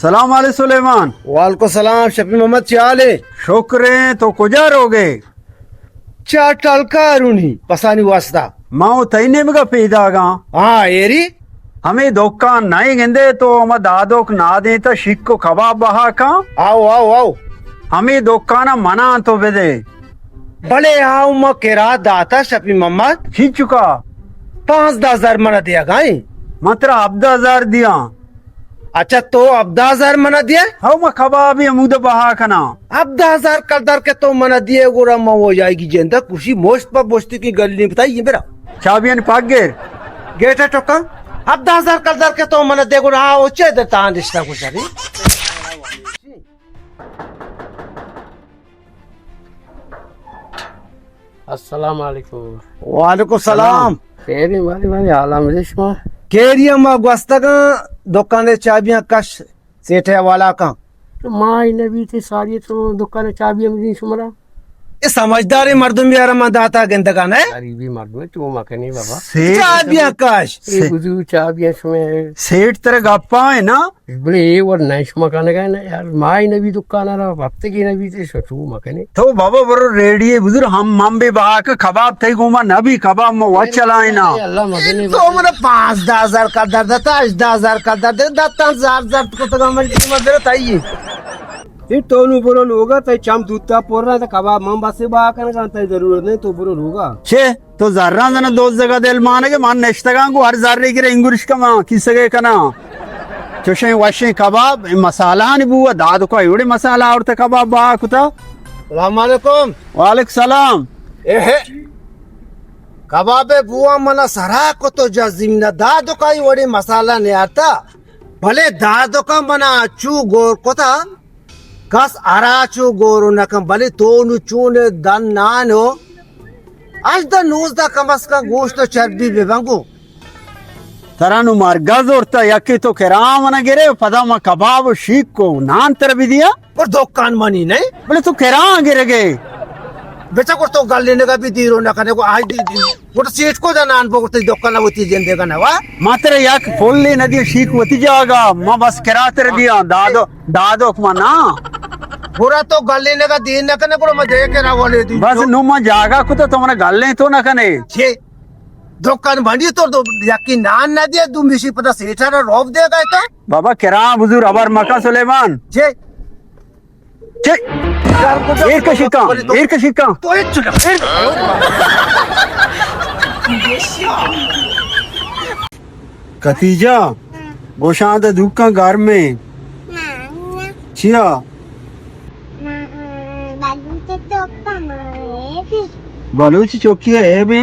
سلام علیکم سلیمان۔ وعلیکم سلام شفیع محمد، چی حال ایں؟ شکر ایں، تو کجا روگ ئے؟ چا ٹلکا رونی پسانی واسطہ۔ ما و تئی نیمگا پیداگاں۔ ہاں، ایری؟ ہمے دکان نئیں گندے، تو ہما دادوک نادینتا شیک و کباب بہا کن۔ آؤ، آؤ، آؤ۔ ہمے دکانا منا تو بدے۔ بلے آؤ، ما کرا داتا شفیع محمد۔ چینچکا؟ پانزدہ ہزار منا دیگا ایں۔ من ترا ہبدہ ہزار دیاں۔ اچھا، تو ہبدہ ہزار منا دیئے؟ ہو، ما کبابی ہمودا بہا کناں۔ ہبدہ ہزار کلدار کہ تو منا دیئے، گڑا ما و جائیگی جندا کشی مشت پہ مشتی کی گلی بتائی برا۔ چابیانی پاک گر۔ گیٹ ٹکا۔ ہبدہ ہزار کلدار کہ تو منا دیئے، گڑا آ اوچے در تاں رشتہ گزاری۔ السلام علیکم۔ وعلیکم السلام۔ خیری مالی مالی حالا مجھے شما؟ خیری، ما گوستگاں دکان چابیاں کش سیٹھے والا کن۔ تو ما ہی نبی تے ساری تو دکان چابی ہم دی شمرا۔ اے سمجھداریں مردم یار من داتا گندگا نہ۔ غریبی مردم تو مکنے بابا۔ سیٹھ۔ چابیاں کش۔ اے بزو چابیاں شمے۔ سیٹھ ترا گپا ہے نا؟ بلے اے وڑ نہ شما کنگا نہ یار، مائی نبی دکان را، ہفتگی نبی تے شتو مکنے۔ تو بابا برو ریڈی بزر ہم، ہم بے بہا کہ کباب تئی گوما نبی، کباب ما وچ چلائیں نا۔ اللہ مکنے۔ تو من پانزدہ ہزار کلدار داتا، ہژدہ ہزار کلدار دے داتا، زار زار کتگا من ٹیم در تئی۔ اے تو نو برو لوگا، تئی چم دوتا پر رہا، تو کباب من بس بہا کنگا، تئی ضرورت نہیں، تو برو لوگا۔ چے؟ تو زراں زنا دوزگا دل مانگے، من نشتگاں گو ہر زرے گرے انگرش کما کیسگے کنا۔ چوشیں وشیں کباب، اے مسالہانی بو، دادوکا ایوڑے مسالہ آورتا کباب بہا کتا۔ السلام علیکم۔ وعلیکم سلام۔ اے ہے، کباب بو منا سرا کتو جا زمینہ، دادوکا ایوڑے مسالہ نیارتا۔ بلے دادوکا منا چو گور کتا۔ کس ہرا چو گورو نہ کن، بلے تو نو چون دن نانو، ہژدہ نوزدہ کم از کم گوشت و چربی بہ بنگو۔ ترا نو مرگا زورتا، یکے تو کرا منا گرے، پدا ما کباب و شیک کو نان تر بدیا۔ پر دکان منی نہیں۔ بلے تو کرا گرگے۔ بچا کر تو گل لینے کا بھی دیرو نہ کنے کو آج دی، دی۔ گڑا سیٹھ کو دا نان بگڑ تئی دکان وتی جندے گا نوا۔ ما ترا یک پھلی نہ دی، شیک وتی جاگا، ما بس کرا تر دیاں، دادو، دادوک ما نا۔ گڑا تو گلینگا دین نہ کنے، گڑا ما دے کرا والے دی۔ بس نو ما جاگا کتا تو منا گلیں تو نہ کنے۔ چے؟ دکان بندی تو، تو یکی نان نہ دیا، دو مشی پتا سیٹھا را روب دے گا تو۔ بابا کرا بزور ابر مکا سلیمان۔ چے؟ چے؟ ایر کشی کن، ایر کشی کن۔ تو ہچ نہ، ایر۔ کتیجا، گوشاں دے دکان گرمیں۔ چیا؟ بلوچ چوکی ہے بے۔